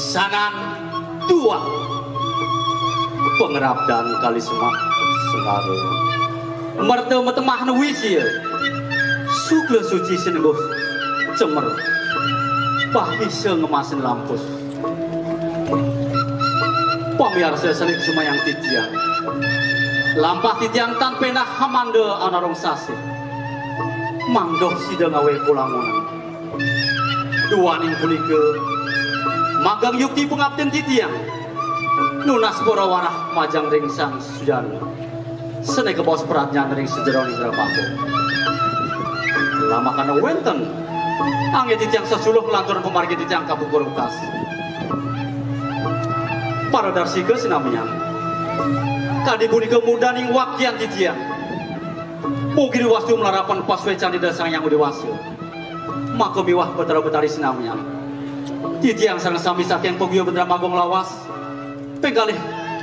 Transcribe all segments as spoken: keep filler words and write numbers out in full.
Sanan dua. Pangrabdan kali semak sengara. Merta matemah nuwi sia. Sukla suci sinengguh cemer. Pahisa ngemasin lampus. Pamiarsa sané sumayang titiang. Lampah titiang tan péndah amanda anarong sasih. Mangda sida ngawé kolangonan. Duaning punika, magang yukti pangaptin titiang. Nunas para warah majeng ring Sang Sujana. Sané kabaos pradnyan ring sajeroning drama. Lamakana wénten anggé titiang sesuluh nglantur pamargi titiang kapungkur wekas. Paradarsika sinamian. Kadi punika mudhaning wakian titiang. Mugi diwastu malarapan pasuécan Ida Sang Hyang Widhi Wasa. Maka miwah Batara Batari sinamian. Titiang sareng sami saking Paguya Batara Agung lawas. Ping kalih,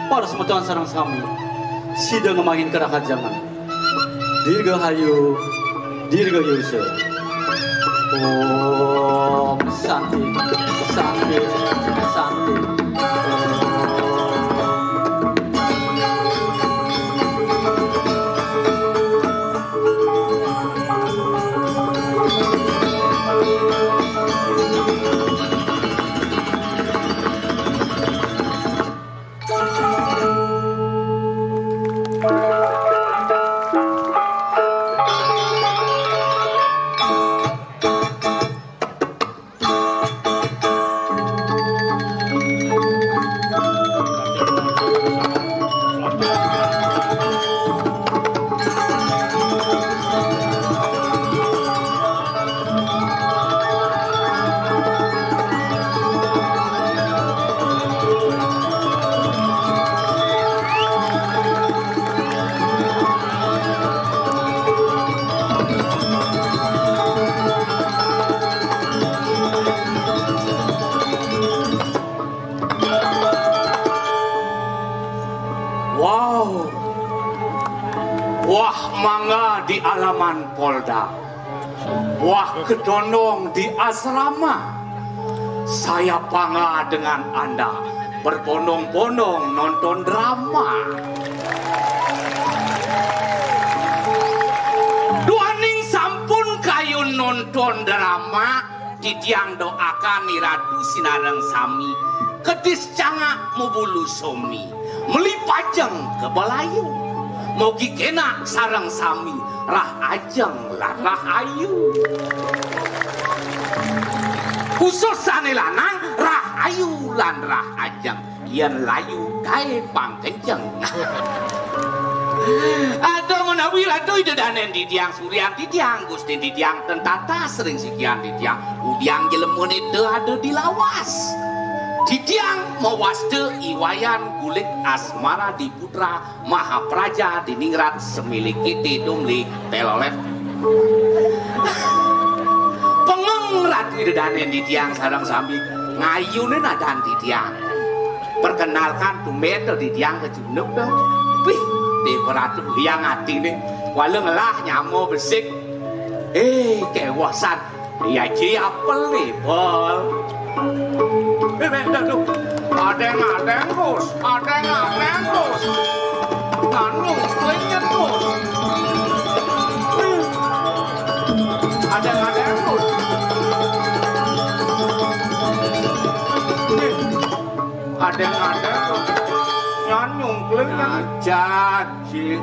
para semeton sareng sami. Sida ngemangin kerahajengan. Dirgahayu, dirgayusa. Om Santi, Santi, Santi. Wow. Wah mangga di alaman Polda. Wah kedondong di asrama. Saya bangga dengan Anda berbondong-bondong nonton drama. Duaning sampun kayun nonton drama, titiang doakan Iratu sinareng sami kedis cangak mabulu somi, meli pajeng ka balayu. Mogi kenak sareng sami rah ajeng lan rah ayu. Khusus sané lanang, rah ayu lan rah ajeng. Yén layu gaé pang kenceng. Aduh, menawi Ratu Ida Danén titiang, Suryan titiang, Gusti titiang, ten tatas ring sikian titiang, udiang jelemané té ada di lawas. Titiang mawasta I Wayan Kulit Asmara Diputra Mahapraja Diningrat Semili Kiti Dumli Telolet. Pengeng Ratu Ida Danén titiang sareng sami ngayunin adan titiang. Perkenalkan tumbén to titiang kecunduk to. Wih, Déwa Ratu liang atiné. Kuala ngelah nyama besik. Eh, kéweh san. Iya, ci apel nih, Pol. Eh, bentar tuh. Adeng-adeng, Bos. Adeng-adeng, Bos. Nganu, kuenya, Bos. Adeng-adeng, Bos. Eh, adeng-adeng, Bos. Nyan nyungkling, nyan. Ajan. Ci.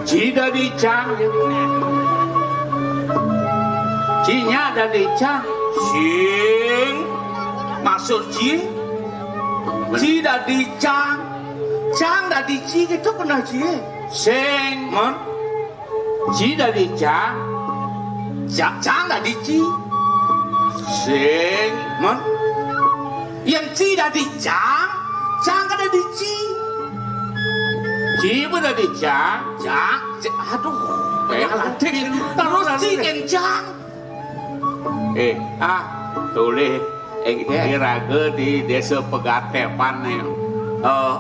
Ci dadi cang. Ci nya dadi cang. Sing. Maksud ci? Ci dadi cang. Cang dadi ci gitu pernah ci. Sing. Mon. Ci dadi cang. Cang, cang dadi ci. Sing. Mon. Yén ci dadi cang, cang kan dadi ci. Ci pun dadi cang. Cang, cang, aduh, banyak latih. Terus ci kencang. Eh, ah, tulis. Eh, iraga di Désa Pegatépan nih. Eh,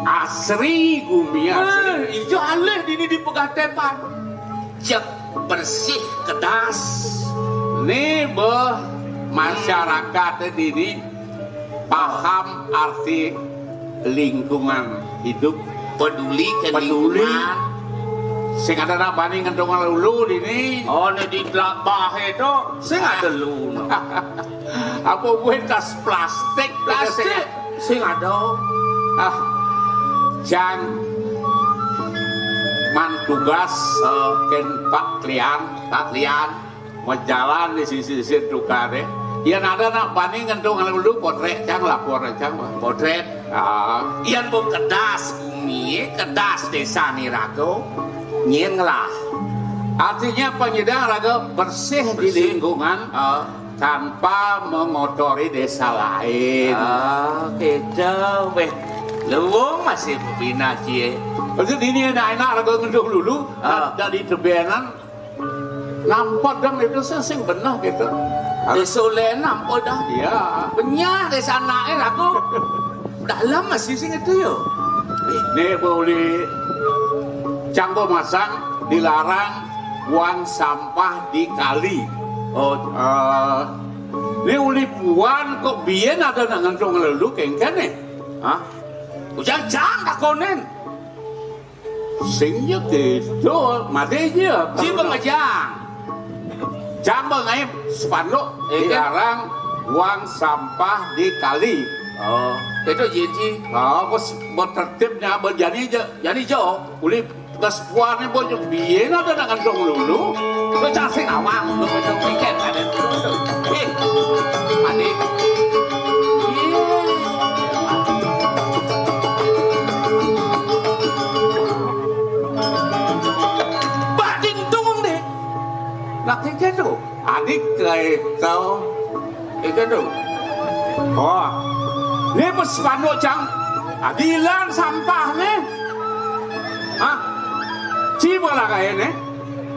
asri gumi asri. Eh, ijo alih dini di Pegatépan. Cek bersih kedas. Nih, Beh. Masyarakat dini paham arti lingkungan hidup, peduli ke peduli lingkungan. Sing ada nak bani ngentung lulu dini. Oh, ne di telabah itu sing ada lu. Apa buat tas plastik? Plastik sing ada. Ah, cang man tugas, eh, ken Pak Klian. Pak Klian. Majalan di sisi-sisi tukar deh. Yan ada nak bani ngentung dulu potret cang lapor cang. Potret. Ah. Yan bu kedas bumi, kedas desa ni rago. Nyin ngelah. Artinya penyedang raga bersih di bersih. Lingkungan. Ah. Tanpa mengotori desa lain. Ah, gitu. Weh, luwung masih bebina cie. Maksud ini enak-enak raga ngentung dulu. Ah. Dari tebenan. Nampak dong itu sing, sing benar gitu. Harus disulen nampak dong. Iya. Benyah desa naik aku. Dalam masih sing itu yo. Ini boleh canggo masang dilarang buang sampah di kali. Oh, eh, ini uli puan kok biyen ada nak ngentung lulu kengken nih. Hah? Ujang jang takonen. Sing ya gitu, mati aja. Si pengejang. Jang bengai spanduk eh, kan? Dilarang buang sampah di kali. Oh, itu J J. Oh, bos bertertibnya berjani aja. Jadi jo, uli kesepuannya bos biyen ada nak ngantung lulu. Kau cacing awang untuk kau pikir ada. Eh, adik. Iya. Pak Ding Dong deh. Nak kengken tu. Adik kae tau. Kengken tu. Oh. Ni bos spanduk cang. Adilan sampah ni. Hah? Ci bola kae ni.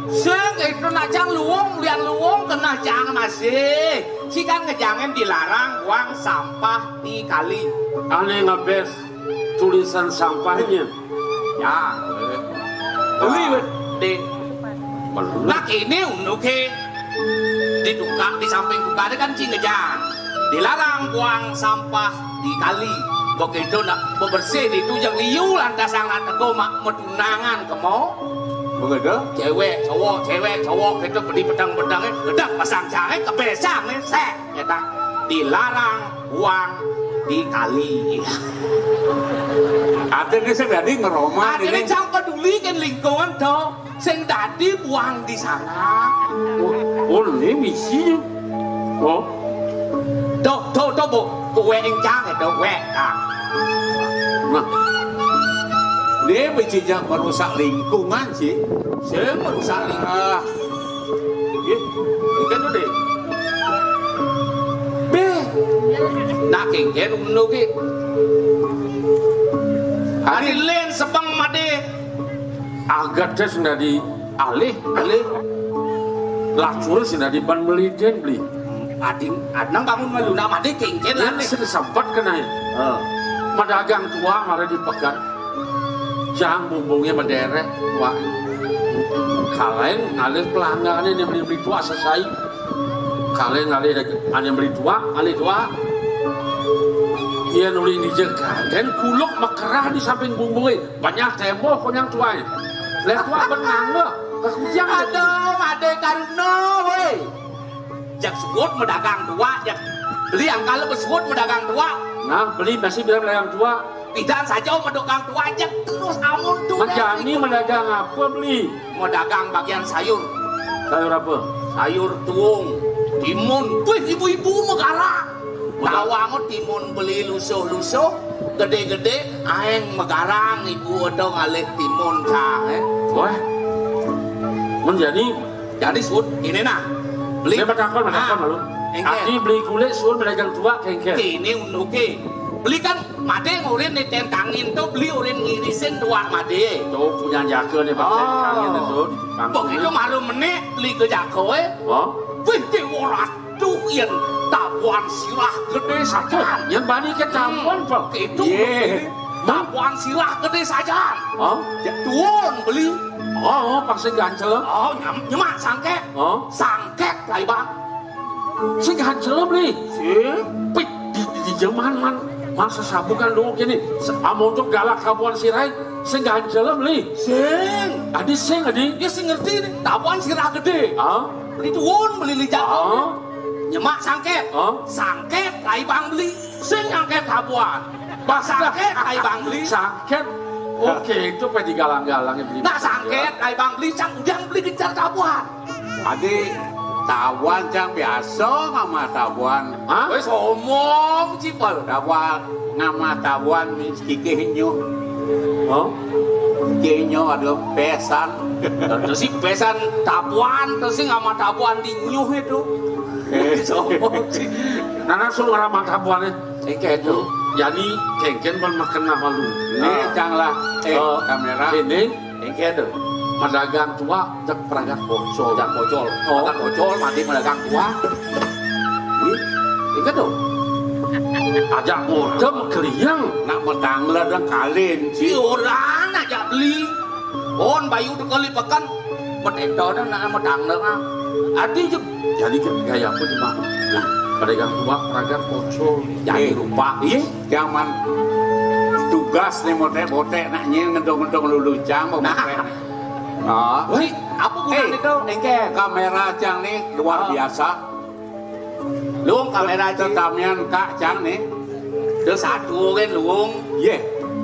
Sing itu nak cang luwung, lian luwung kena cang masih. Si kan ngejangin dilarang buang sampah di kali. Ane ngebes tulisan sampahnya. Ya. Uli, weh. Di. Nah, ini unuke di tukang, di samping tukangnya kan cing ngejang. Dilarang buang sampah di kali. Begitu nak bebersih di itu yang liu lantas sangat nego mak metunangan kemo. Begitu? Cewek, cowok, cewek, cowok itu beli pedang-pedangnya, gedang pasang jangan kebesang nih, sek. Eta dilarang buang di kali. Artinya sing dadi ngeroman. Artinya ini. Jangan peduli kan lingkungan to. Sing dadi buang di sana. Oh, oh, ini misi. Oh. Tuh, tuh, tuh, Bu. Kue yang jangan, tuh, kue. Nah. Nah. Ini misinya merusak lingkungan sih. Saya merusak lingkungan. Ah. Nggih. Engken to, Dik. Beh. Nak kengken ngono ki. Ari len sebeng made. Agate sing dadi alih, alih. Lacur sing dadi ban meliden, Bli. Ading, adang bangun malu nak made kengken. Yen lah, Dik. Sing sempet kena ya. Heeh. Madagang tua mara di pegat. Jang bumbungnya mederek, wah. Kalain ngalih pelanggarannya yang beli-beli tua selesai. Kalain ngalih ane beli tua, ngalih tua. Iya nuli dijegaden kuluk mekerah di samping bumbungnya. Banyak tembok konyang tuai. Lihat tua benang lo. Kekujang ada. Aduh, ada karuna, woi. Jak suut medagang tua, jak beli angkal suut medagang tua. Nah, beli masih bilang medagang tua. Pidan saja medagang tua, jak terus amun tu. Menjani medagang apa beli? Medagang bagian sayur. Sayur apa? Sayur tuung, timun. Wih, ibu-ibu megara. Tawang timun beli lusuh-lusuh, gede-gede, aeng megarang ibu ada ngalih timun cah, eh. Wah. Menjani. Jadi suut, ini nah. Beli. Saya bertakon, bertakon ah, lalu. Engke. Ati beli kulit suut pedagang tua kengke. Ini unduke. Beli kan made ngurin nih tentangin tuh, beli urin ngirisin tua made. Tuh punya jaga nih pakai oh. Tentangin itu. Begitu malu menit beli ke jago eh. Oh. Wih, dewa Duh, yen tabuhan sirah gedhe sajan. Yen bani ke tabuhan, Pak. Itu tabuhan sirah gedhe sajan. Oh, tuun beli. Oh, pas sing gancel. Oh, nyem, nyemak sangkek. Oh. Sangkek, Pak Ibang. Sing Gancelem, Li. Sing. Pih, di, di, di jaman man, masa sabukan dulu gini. Amun untuk galak tabuan sirai, sing gancelem, Li. Sing. Adi sing, adi. Ya sing ngerti nih. Tabuan sirah gede. Ah? Beli tuun, beli lijak. Ah? Nyemak sangket. Ah? Sangket, laibang beli. Sing nyangket tabuan. Pas sangket, laibang beli. Sangket. Oke, itu pe digalang-galang beli. Nah, sangket, laibang beli, cang ujang beli gencar tabuan. Adi, tabuan cang biasa ngamah tabuan. Hah? Wis omong, Cipel. Tabuan ngamah tabuan, kikih nyuh. Hah? Kikih nyuh ada pesan. Terus si pesan tabuan, terus si ngamah tabuan di nyuh itu. Eh. Wis omong, Ci. Nana suruh ngamah tabuan itu. Engke itu. Jadi, kengken ban makan malu. Nih, cang lah. Eh, kamera. Ini. Engke to. Madagang tuak, jak pragat pocol. Jak pocol. Oh. Pragat pocol, mati madagang tuak. Wih, engke to. Ajak modem keliang. Nak medang ledeng kalin. Si orang ajak beli. Pon bayu tekeli peken. Medang nak medang ledeng. Adi je. Jadi gaya apa cuma? Nah, madagang tuak, pragat pocol. Jadi rupa. Iya. Jaman tugas nih, botek-botek nak nyil ngedong-ngedong lulucang, botek. Nah. Ah. Wih, apa gunanya itu? Engke. Kamera cang nih luar biasa. Luung kamera Ci. Tetamian Kak cang nih. Terus satu kan luung. Iya.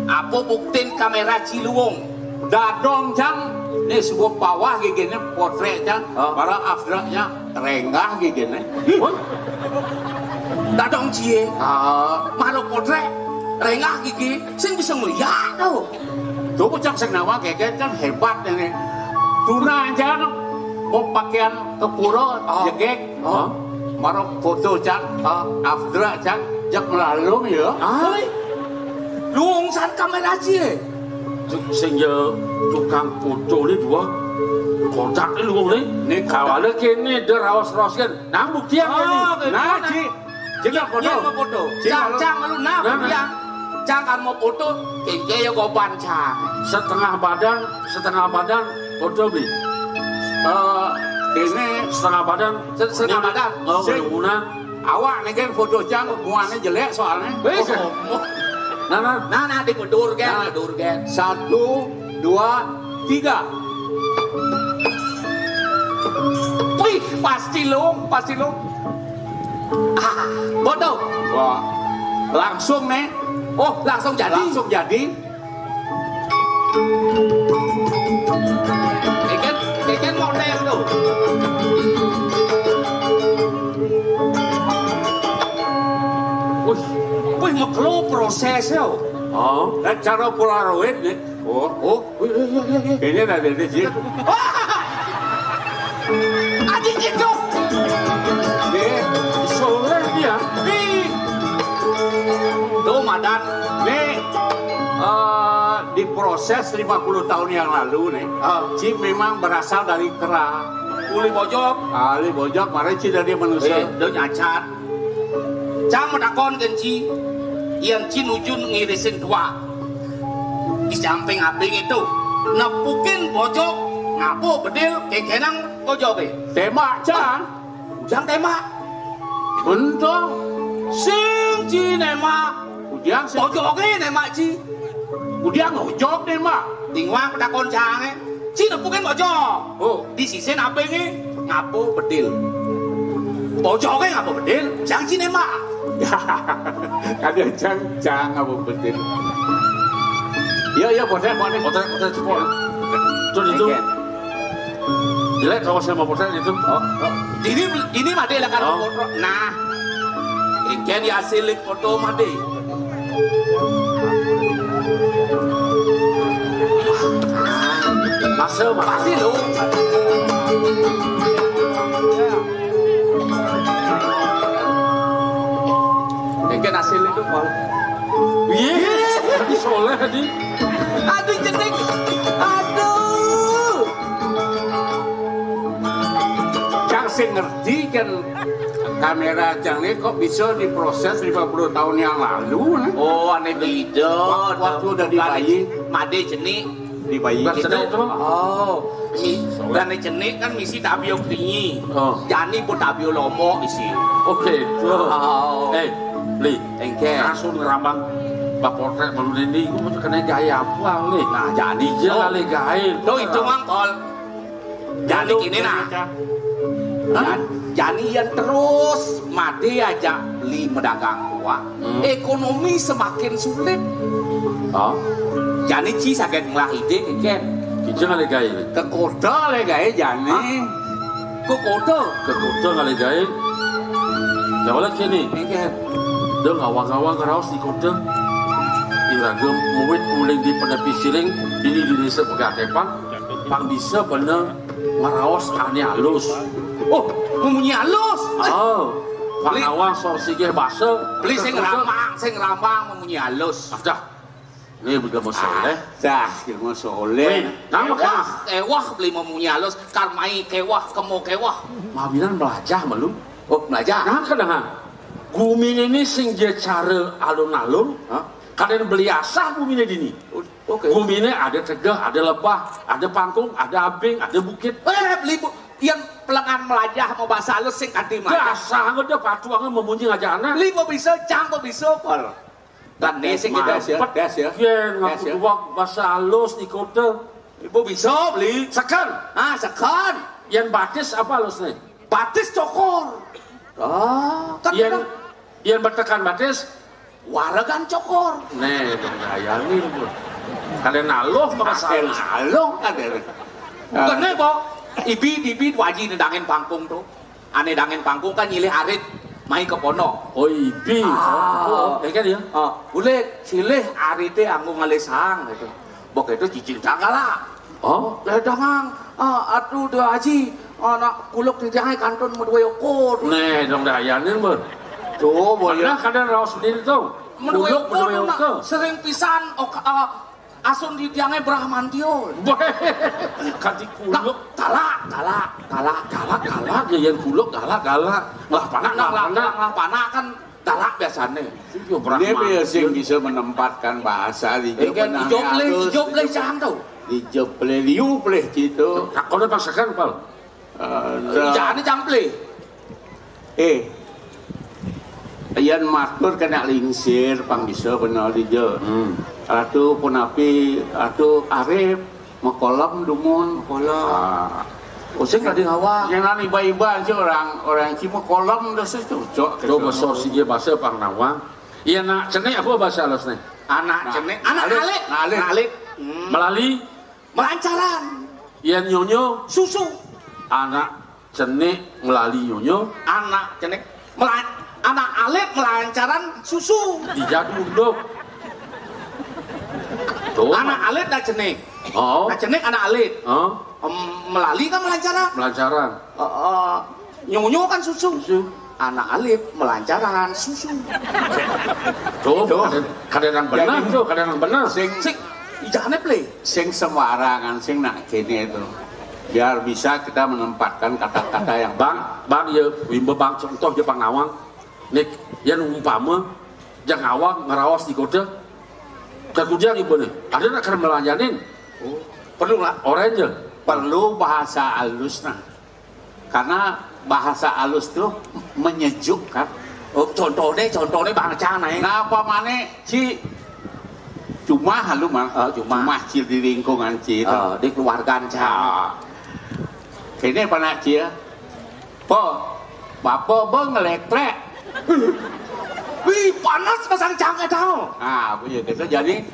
Apa buktin kamera Ci luung? Dadong cang nih sebuah bawah gigine potrek cang. Oh. Para afdraknya. Renggah gigine. Dadong cie. Ah. Maro potrek. Renggah gigi. Sing bisa ngeliat to. Tuh bocah sing nawang geger kan hebat ini. Tuna aja mau pakaian ke pura, oh, jegeg. Oh. Maro foto cang. Oh. Afdra cang. Jak melalung ya. Ah. Luung san kamera cie. Sing ya tukang foto ni dua. Kodak ni luung ni. Ni kawala kene der raos-raos kan. Nang buktian. Oh, kene. Nah, Ci. Ci nak foto. Iya, mau foto. Ci, cang, malu. Cang, malu nah, nah, buktian. Cang kan mau foto, kengke ya goban, cang. Setengah badan, setengah badan, foto bi. Eh, ini setengah badan. Se-, setengah badan. Oh, bangunan. Awak nih kan foto cang, muanya jelek soalnya. Wis, oh. Nah, nah. Nah, nah, dipedur kan, nah. Pedur kan. Satu, dua, tiga. Wih, pasti lo, pasti lo. Ah, bodoh. Wah, langsung nih. Oh, langsung jadi. Langsung jadi. Keken, keken model tuh. Wih, wih, makelo prosesnya. Oh, kan cara Polaroid nih. Oh, oh. Ini ada di sini. Wah! Adik itu. Nih, soalnya dia. Nih. Tuh, Madan. Nih, eh, diproses lima puluh tahun yang lalu nih. Ah. Ci memang berasal dari kera. Uli bojog. Ah, uli bojog, mari Ci dari manusia. Eh, do nyacat. Cang matakon ken Ci, yen Ci nuju ngirisin tuak. Di samping abing itu, nepukin bojog, ngapa bedil, kekenang bojoge. Tembak, Cang. Ujang tembak. Untung. Sing Ci nembak. Ujang sing. Bojoge nembak Ci. Ujang ujog nembak. Tingwang matakon Cange. Ci nepukin bojog. Oh. Di sisin abinge ngapa bedil. Bojoge ngapa bedil, Cang Ci nembak. Ada Cang, Cang ngapa bedil. Iya, iya, botek, botek. Botek, botek, cepot. Tuh, itu. Engke. Jelek kalau saya mau botek itu. Oh, oh. Ini, ini mah dia lah kan. Oh. Nah. Engke diasilik foto mah deh. Masuk, Pak. Pasti lu. Engke hasil itu, Pak. Iya, disoleh tadi. Aduh, jeneng. Aduh. Cang sing ngerti kan kamera cang ini kok bisa diproses lima puluh tahun yang lalu, nah? Oh, aneh beda. Wak-, waktu udah dibayi. Made jenik. Bayi Bukan gitu. Cenik itu, Bang. Oh, mi-, Soalnya dan cenik kan misi tabio kringi. Oh. Jani pun tabio lomo isi. Oke. Oh. Eh, Li, engke. Langsung ngerambang bapotrek malu nini, gua tuh kena gaya apa, Li? Nah, jani. Dia Oh. Lali gaya. Tuh, itu, Mang, kol. Jani kini, nah. Hah? Jan-, jani yang terus mati aja beli medagang tua. Hmm. Ekonomi semakin sulit. Oh. Jani ci saget ngelah ide, Ken. Kita ngalih gawe. Ke kota le gawe jani. Hah? Ke kota? Ke kota ngalih gawe. Ya, oleh kini. Ken. Dong awang-awang ngeraos di kota. Iraga muwit uling di Penepi Siring, ini di desa Pegatepan, pang bisa bener ngeraos ane alus. Oh, memunyi alus. Oh, Beli- Panawang sor sigeh basa. Beli sing Ke kota. Ramang, sing ramang memunyi alus. Adah, ini bukan masalah. Dah, ilmu soleh. Wih, nama Kewah, kah? Kewah beli memunyi alus. Karmai kewah, kemo kewah. Mawinan melajah malu. Oh, melajah. Nah, kadang gumi ini sing dia cara alun-alun. Hah? Kadang beli asah gumi ini dini. Oke. Gumi ini ada tegeh, ada lebah, ada pangkung, ada abing, ada bukit. Eh, beli bu, yang pelengan melajah mau bahasa halus sing kanti melajah. Dasar ada patuangan memunyi aja anak. Beli mau bisa, cang mau bisa, pol. Dan nih sing kita Tes ya, tes ya. Yen ngaku Tes ya. Duwak bahasa halus di kota. Ibu bisa beli. Sekan. Ah, sekan. Yang batis apa halus nih? Batis cokor. Ah, kan yen, kita yen bertekan batis. Waregan cokor. Nih, dong dayani. Kalian naluh bahasa halus. Naluh ada. Bukan nih, Bok. Ibi, ibi, waji nedangin pangkung tuh. Ane dangin pangkung kan nyilih arit, mai ke pondok. Oh, ibi. Ah. Oh, ya kan ya? Oh, bulik, silih arite anggo ngalih sang gitu. Bok itu cicing tangkala. Oh? Lah dangang, ah, atuh da aji, anak kuluk di tiangnya kantun medua ukur. Nih, dong dayanin, Bur. Tuh, boy. Pernah kadang raos sendiri tuh. Medua ukur, sering pisan, ok, ah, asun di tiangnya Brahmantio. Kanti kuluk. Galak, galak, galak, galak, galak, ya, yang kuluk galak, galak. Lah, panak, lah, panak. Lah, panak kan galak biasanya. Dia biasa yang bisa menempatkan bahasa di Jawa Tengah. Ijo pleh, ijo pleh, cang tuh. Di jeple liu pleh gitu. Kalau pasakan, Pal. Jangan cang pleh. Eh, yan matur kena lingsir, pang bisa bener dija. Hmm. Ratu punapi, ratu arep, mekolem dumun. Mekolem. Ah. Using tadi ngawang. Yang nani iba-iba aja orang, orang cuma kolem dah cocok. Coba gitu. Sor sih dia bahasa pang nawang. Iya, nak cenik apa bahasa halus nih? Anak cenik, anak alit, alit. Anak alit. Hmm. Melali. Melancaran. Iya, nyonyo. Susu. Anak cenik melali nyonyo. Anak cenik. Mela-, anak alit melancaran susu. Dijadu dong. Tuh. Anak alit dah cenik. Oh. Nah, cenik anak alit. Oh. Em, melali kan melancaran. Melancaran. Eh, eh, nyonyo kan susu. Susu. Anak alit melancaran susu. Tuh, tuh. Kadang, kadang benar tuh, kadang benar. Sing, sing, ijane pleh. Sing sembarangan, sing nak kene itu. Biar bisa kita menempatkan kata-kata yang Bang, Bang, ya, wimba Bang, contoh ya, Bang Nawang. Nik, ya, umpama, jang awang ngeraos di kota. Kekujang ibu nih, ada nak kena melanjanin? Oh, perlu lah. Orang aja. Perlu bahasa halus nah. Karena bahasa halus tuh menyejukkan. Oh, contohnya, contohnya bangsa nih. Nah, apa mana, Ci? Cuma halu mah. Oh, cuma. Cuma Ci di lingkungan Ci itu. Oh, di keluarga, Cang. Ah. Ini apa nak Ci ya? Po, bapak be ngeleklek. Wih, panas pasang cangkeh tahu. Ah, apa ya kita jadi,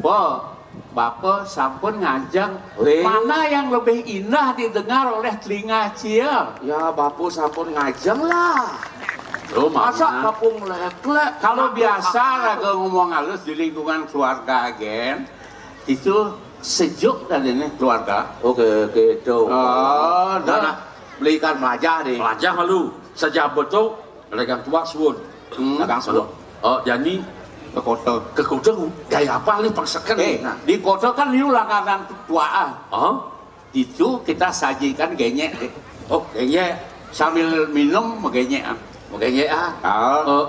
po, Bapa sampun ngajeng. Weh. Mana yang lebih indah didengar oleh telinga Cia? Ya, Bapa sampun ngajeng lah. Loh, masa Bapa ngeleklek? Kalau biasa raga ngomong halus di lingkungan keluarga, gen, itu sejuk tadinya keluarga. Oke, oke, itu. Oh, nah, nah, belikan melajah deh. Melajah malu. Sejak betul, dagang tuak suun. Hmm. Dagang suun. Oh, jadi ke kota. Ke kota, gaya apa nih paksaan? Eh, nah, di kota kan liu langganan tuaan. Oh? Itu kita sajikan genyek. Oh, genyek. Sambil minum, genyek. Genyek, ah. Ah. Eh,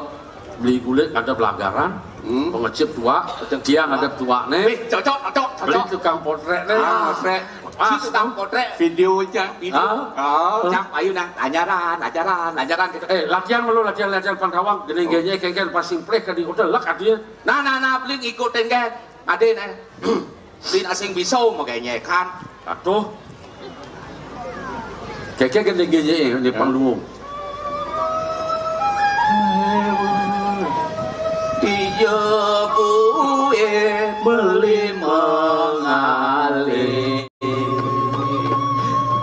beli kulit ada pelanggaran, hmm, pengecip tuak, tiang ada tuak nih. Eh, cocok, cocok. Beli tukang potrék né, ah, potrék. Si tukang potrék. Vidéo aja. Vidéo. Ah. Oh, cak ayo nang lanjaran, lanjaran, lanjaran gitu. Eh, latihan mulu, latihan, latihan pangkawang. Gini gini kéngkén pasing pléh ka di hotél lak atuh. Nah, nah, nah, beli ngikutin kan. Adé né. Beli asing bisa mau kayaknya kan. Atuh. Kéké gini gini di panggung. Dijebuin beli mengalih.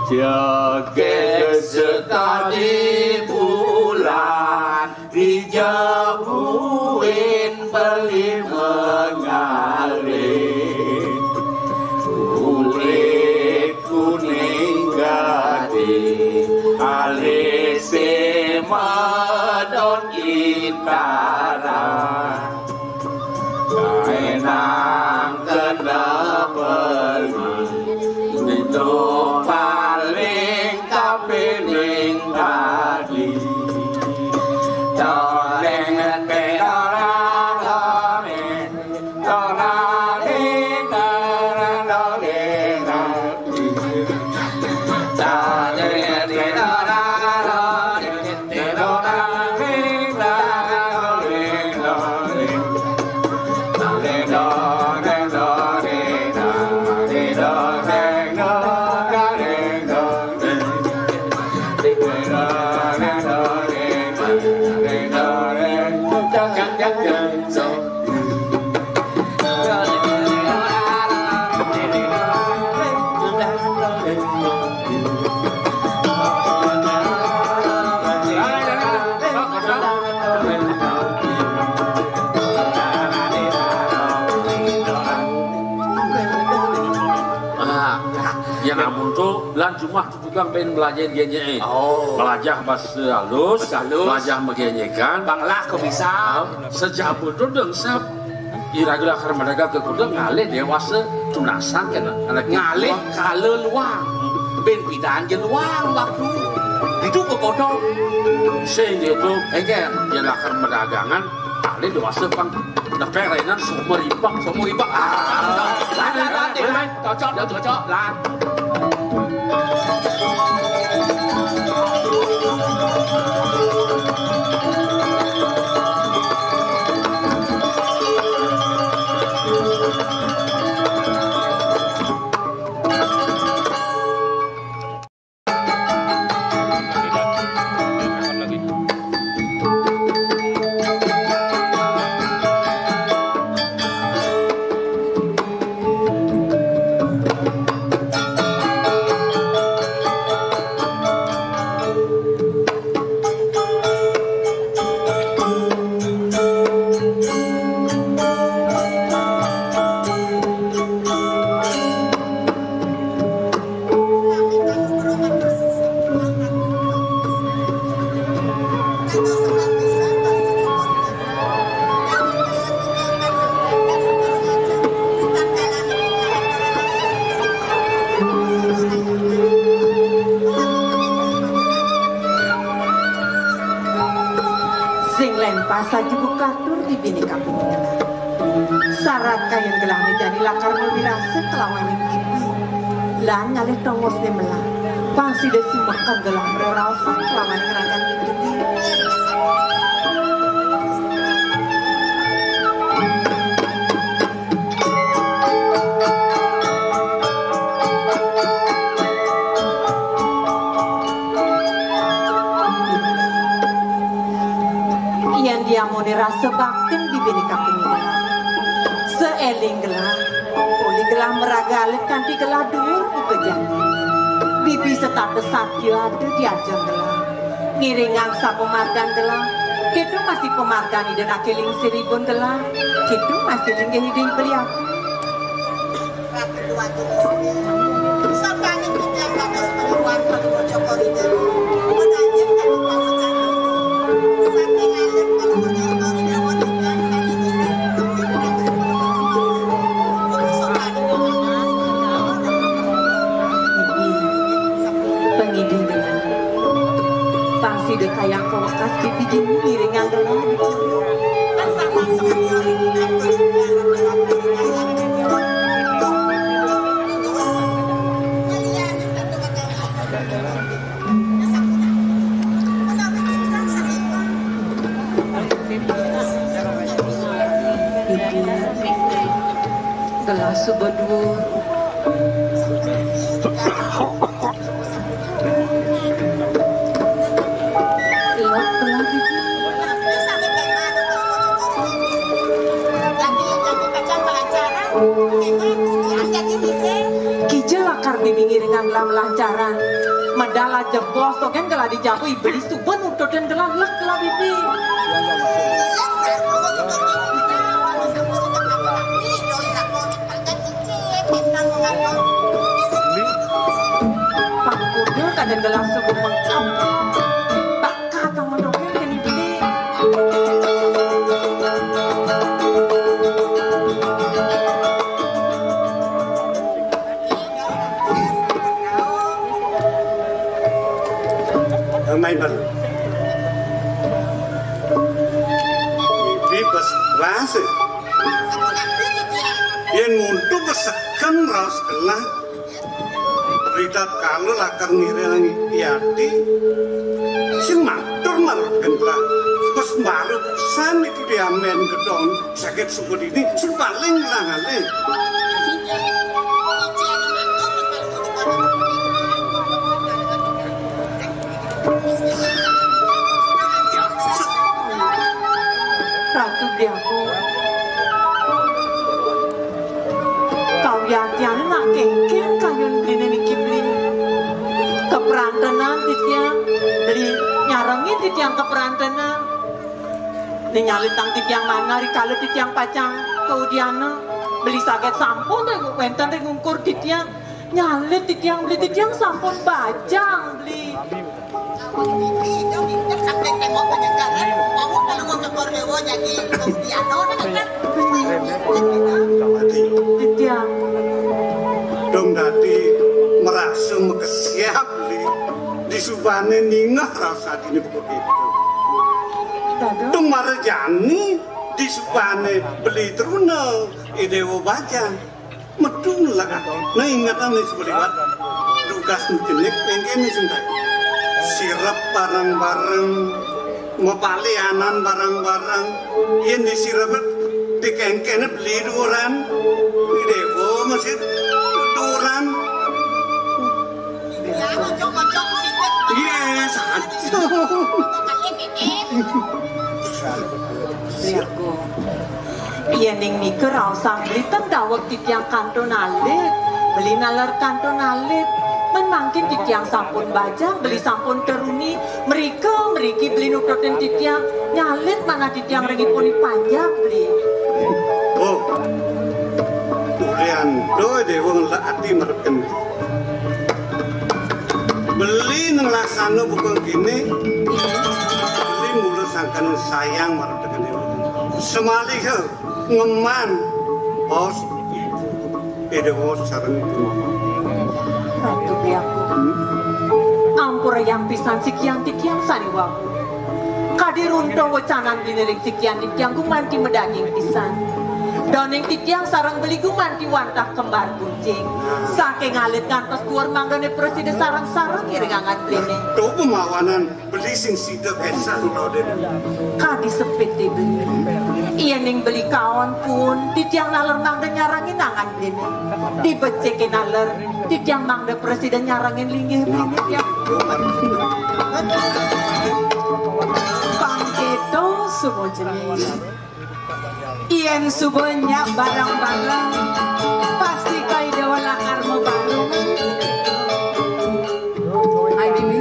Joget sekali bulan dijebuin beli mengalih. Kulit kuning gading, alisé medon intaran. Kaénang kena beli, itu paling kapining tadi. Toleng, toleng, toleng, toleng, toleng. Nah, ya ampun tuh, lan jumah tukang pengen belajar gényé. Oh. Belajar bahasa halus, bahasa halus. Belajar megényékan. Banglah kok bisa. Sejak itu dong sab. Ira gula karmadaga ke kuda ngalih déwasa tunasan kena. Anak ngalih kala luang. Ben pidan je luang waktu. Itu kekodok. Sing itu. Enggak. Ya lakar medagangan. Alé déwasa pang nepek rainan seumur ipak. Seumur ipak. Ah. Lan, lan, lan, lan. Cocok, cocok, lan. Sing lempas aja buka tur di bini kampung. Sarat kayun gelah né jani lakar mawirasa kelawaning ibi. Lan ngalih tongosné melah. Pang sida sumeken gelah mreraosan kelawaning ragan mimiti. Yén diamoné rasa baktin bibiné kaping lima. Saéling gelah, uli gelah maraga alit kanthi gelah duur buka jani. Bibi setata satya ada di ajeng gelah. Ngiringang sapamargan gelah, kéto masih pamargan Ida Anak Lingsir ibun gelah, kéto masih linggih Ida Hyang Beli Agung. Ratu Déwata Lestari, sapaning titiang dados panuwun Palungguh Cokor Ida, medayang kadi pawecana. Saking alit Palungguh Cokor Ida, wonten ing saking inggih, Palungguh Cokor Ida, Palungguh Sotari Kawalas, Palungguh Ratu. Pangidih gelah. Pang sida kayang pawekas pipi dini ngiringang gelah. Tansah langsung ati ring Lah suba duur. Lok, lok, Bibi. Kija lakar Bibi ngiringang gelah melancaran. Medal jebos to kan gelah dijago iblis suba nututin gelah lek gelah Bibi. Pangkudu kada gelah suba mengkam. Bakat amun dogén keni beli. Main baru. Bibi pas rasa. Yén muntu peseken raos gelah. Ritatkala lakar ngiring yati, sing matur marep gelah. Pas baru pisan itu diamben gedong sakit suku dini, sing paling ngelangalih. Ratu Biaku. Kawiyatiané nak kéngkén kayun beliné niki beli. Kaprantenan titiang, beli nyarengin titiang kaprantenan. Né nyalitang titiang manah rikala titiang pacang kaudiana. Beli saget sampun wénten ring ungkur titiang. Nyalit titiang beli, titiang sampun bajang beli. Titiang. Dong dadi merasa makesiab beli. Disubané ningeh rasa dini buka itu. Dong marejani disubané beli truna. Idéwa bajang. Metu ngelak. Nah, ingatan nih sebeliwat. Dugas nujenik kéngkén nih sentai. Sirep bareng-bareng, mapalianan bareng-bareng. Yén disirep dikéngkéné beli duuran. Idéwa masih duuran. Iya, saja. Iya, Gung. Yéning nika raosang beli ten daweg titiang kantun alit, beli naler kantun alit. Mén mangkin titiang sampun bajang, beli sampun teruni, mrika mriki beli nututin titiang, nyalit manah titiang ring ipun panjak beli. Oh. Ulian doh déwa ngelak ati merepen. Beli nang laksana buka kéné. Beli mula sangkan sayang marep tekan déwa. Semaliha ngeman bos ibu. Déwa sareng ibu. Ratu Biaku. Ampura yang pisan sikian titiang sariwaku. Kadi runta wecanan beliné ring sikian titiang gumanti madaging pisan. Daning titiang sareng beli gumanti wantah kembar kuncing. Saking alit ngantos duur mangdané prasida sareng-sareng ngiringang beliné. Tuh pemawanan beli sing sida kesah laudé. Kadi sepit beli. Yéning beli kaon pun, titiang naler mangda nyarengin angan beliné. Dibecikin naler, titiang mangda prasida nyarengin linggih beliné. Pang kéto suba jenis. Yén suba nyak bareng-bareng, pasti kai déwa lakar mabareng. Hai, Bibi.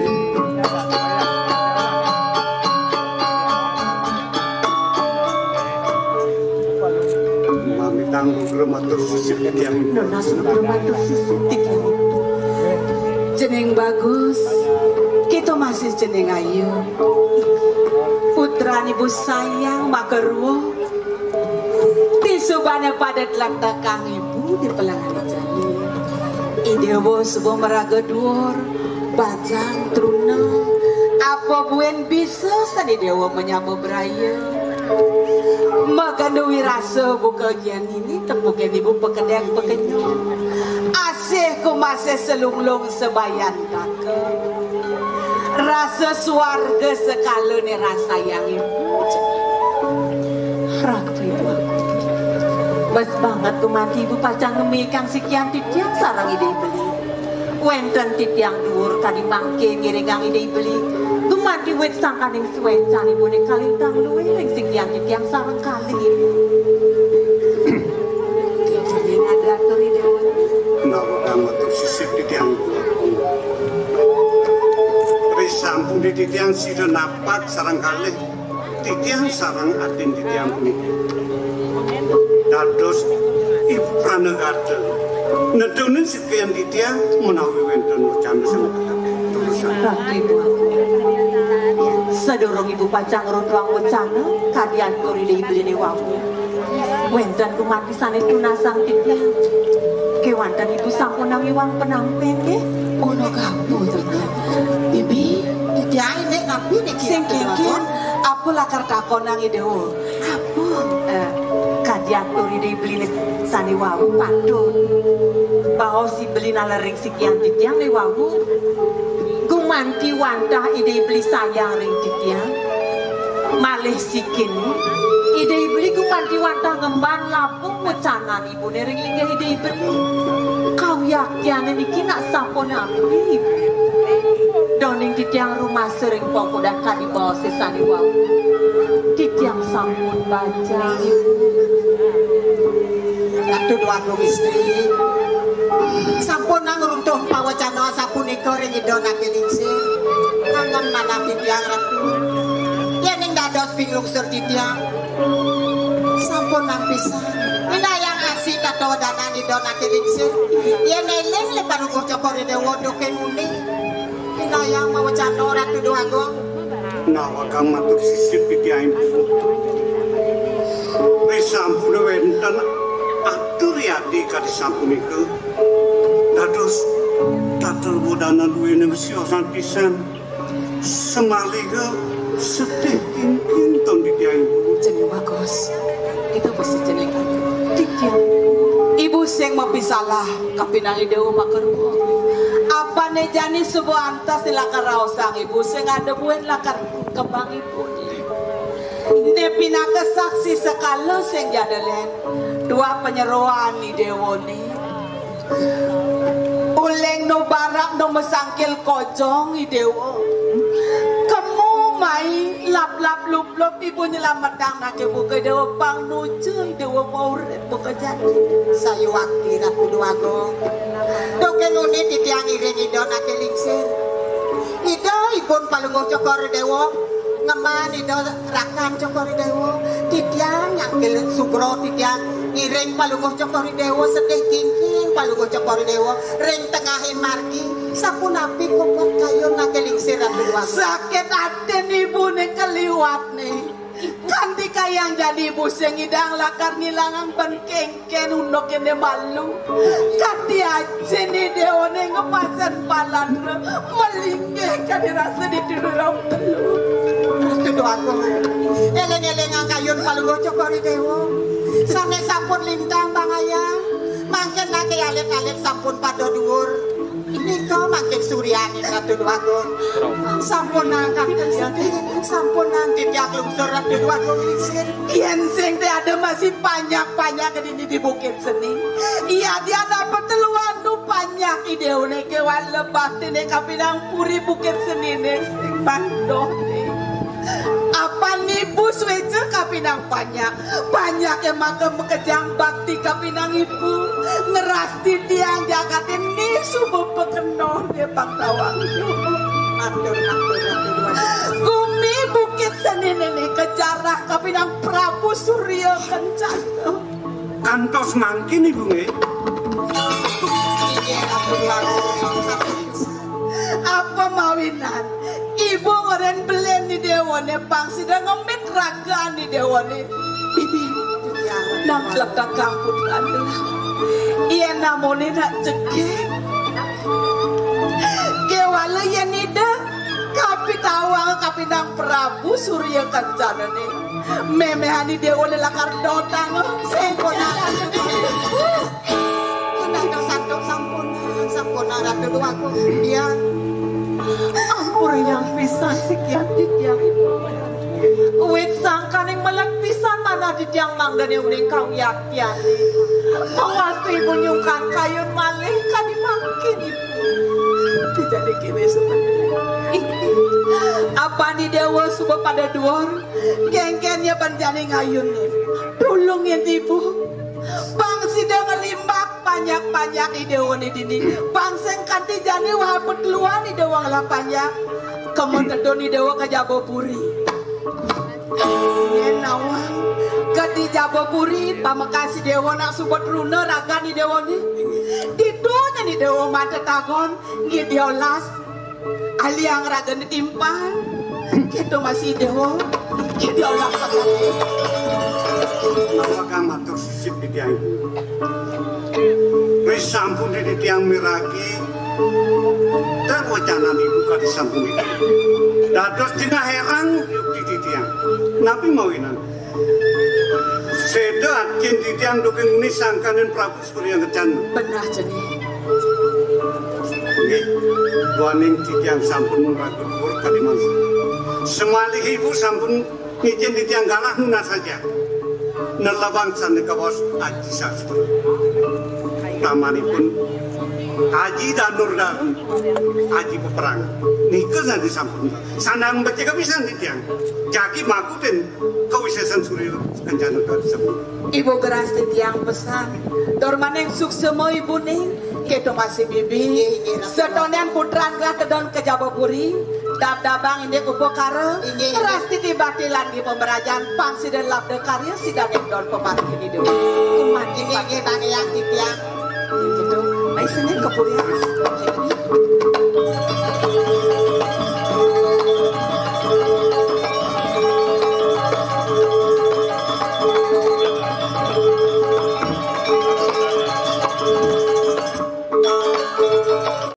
Mamitang rukra matur sisip titiang. Nunas rukra matur sisip titiang. Jeneng bagus, kita masih jeneng ayu. Putran ibu sayang maka ruwet. Disubané pada tletekang ibu di pelangan jani. Idéwa suba maraga duur, bajang truna. Apa buin bisa sané déwa menyama braya. Maganda wirasa buka jani ini tepukin ibu pekedek pekenyum. Asih kumasih selunglung sebayan kaka. Rasa suarga sekala né rasayang ibu. Ratu ibu aku. Pas banget gumanti ibu pacang ngemikang sikian titiang sareng Ida I Beli. Wénten titiang duur kadi mangké ngiringang Ida I Beli. Gumanti wit sangkaning suécan ibuné kalintang luih ring sikian titiang sareng kalih ibu. Ida atur Ida. Nawa kang metu sisip titiang duur. Risampun titiang sida napak sareng kalih. Titiang sareng adin titiang puniki dados ibu pranagata. Nedunin sikian titiang menawi wénten wacana sing Ratu Ibu, sadurung ibu pacang ngruntuang wacana kadi atur Ida I Beliné wau. Wénten gumanti sané tunasang titiang. Kéwanten ibu sampunang iwang penampén nggih. Kula kabur, Bibi. Titiang nek napi niki? Sing kéngkén, apa lakar takonang Ida? Apa? Eh, kadi atur Ida I Beliné sané wau patut. Baos I Beli nalering sikian titiang né wau. Gumanti wantah Ida I Beli sayang ring titiang. Malih sikiné, Ida I Beli gumanti wantah ngemban labung wecanan ibuné ring linggih Ida I Beli. Kawiyaktiané niki nak sapunapi? Doning titiang rumasa ring pagodan kadi baosé sané wau. Titiang sampun bajang. Ratu Déwagung Istri, sampunang runtuh pawacana sapunika ring Ida Naké Lingsir. Kangen manah titiang Ratu. Yéning dados pinglungsur titiang, sampunang pisan. Indayang asih katawadan Ida Naké Lingsir. Yén éling ring Palungguh Cokor I Déwa duké nguni. Indayang mawacana Ratu Déwagung. Nawa kang matur sisip titiang ibu. Risampun wénten atur yati kadi sapunika. Dados tatel wadanan duwéné siosan pisan. Semaliha sedih kingking ton titiang ibu. Jeneng bagus. Kita mesti jeneng titiang. Ibu sing mapisalah kapinang Ida Uma Kerwa. Apané jani suba antas lakar raosang ibu sing ada buin lakar kembang ibu. Enti pinaka saksi sekala sing jadelen, dua panyeroan I Déwané. Uling nu barak nu masangkil kojong I Déwa. Kemu mai laplap luplup ibu nyelametang naké buka I Déwa pang nuju I Déwa maurip buka jati. Sayuwakti Ratu Déwagung. Duké nguni titiang iring Ida Naké Lingsir. Ida ibun Palungguh Cokor I Déwa. Ngemban Ida rakan Cokor I Déwa, titiang nyangkil sugra titiang ngiring Palungguh Cokor I Déwa sedih kingking Palungguh Cokor I Déwa ring tengahing margi, sapunapi kukuh kayun Naké Lingsir Ratu Déwagung. Sakit atin ibuné kaliwatné. Kanti kayang jani ibu sing ngidang lakar ngilangang ben keng Kén unduk kéné malu. Kadi ajin I Déwané ngepasen palan malinggih kadi rasa dituduh rong telu. Ratu Déwagung. Éling-élingang kayun Palungguh Cokor I Déwa. Sané sampun lintang bangayang. Mangkin naké alit-alit sampun pada duur. Nika mangkin suryaning Ratu Déwagung. Sampunang kantun sedih, sampunang titiang lungsur Ratu Déwagung Lingsir. Yén sing té ada masih panyak-panyak dini di Bukit Seni. Iya, dia dapat teluan nu panyak I Déwané kéwala baktiné kapinang puri Bukit Seniné sing mangdohné. Apan ibu suéca kapinang panyak. Panyaké maka makejang bakti kapinang ibu. Ngeras titiang jagaté ni suba pakenoh dé pang tawang. Matur, matur, matur, matur. Gumi Bukit Seniné ni kajarah kapinang Prabu Surya Kencana. Kantos mangkin ibu nggih. Inggih, matur, matur. Apa mawinan? Ibu ngoren belen I Déwané pang sida ngemit ragan I Déwané. Bibi, nang klekak kamput adalah. Iya namone nak cegek. Kéwala yén ida kapitawang kapinang Prabu Surya Kencanané. Méméhan I Déwané lakar dotang. Sampun, sampun, sampun, sampun, Ratu Déwagung. Iya. Ampun yang pisan sikian titiang. Wit sang Kaning melet pisan manah titiang manggéné uning kawiaktiané. Mawastu ibu nyungkan kayun malih kadi mangkin ibu. Dijadi kéné sebenarnya. Apan Idéwa suba pada duur, kénkén ya panjani ngayun. Tulungin ibu. Pang sida ngelimbak panjak-panjak Idéwané dini. Pang sing kanti jani wahaput luan Idéwa ngelah panjak. Kema tedun Idéwa ka Jabapuri. Yén nawang, gedi Jabapuri, pamekas Idéwa nak suba truna ragan Idéwané. Ditu nyen Idéwa mata tagon, ngidiolas, aliang ragané timpal. Kéto masih Idéwa, ngidiolas. Nawang matur sisip titiang. Wis sampun titiang miragi, tan wacanan ibu kadi sampun itu. Dados jinah hérang yukti titiang. Napi mawinan? Séda akin titiang dukin muni sangkaning Prabu Surya Kencana. Benah jani. Nggih, duaning titiang sampun ragu dhuwur kadi mangsa. Semalih ibu sampun ngijin titiang galah nunas saja. Nelebang sané kabaos Aji Sastra. Tamanipun Aji Danur dan Aji Peperang. Nika sané sampun. Sandang becik kapisan titiang. Jagi makutin kawisésan Surya Kencana kadi sampun. Ibu geras titiang pesan. Tur maning suksema ibu ning. Kéto masih bibi. Inggih, inggih, Ratu. Setonen putran gelah tedon ka Jabapuri, dab-dabang indik upakara, inggih, inggih, ras titi bakti lan di pemerajan, pang sida labda karya sida ngedon pemati di dunia. Umat inggih, inggih, Bang Eyang titiang. Gitu. Baik, sini ke puri.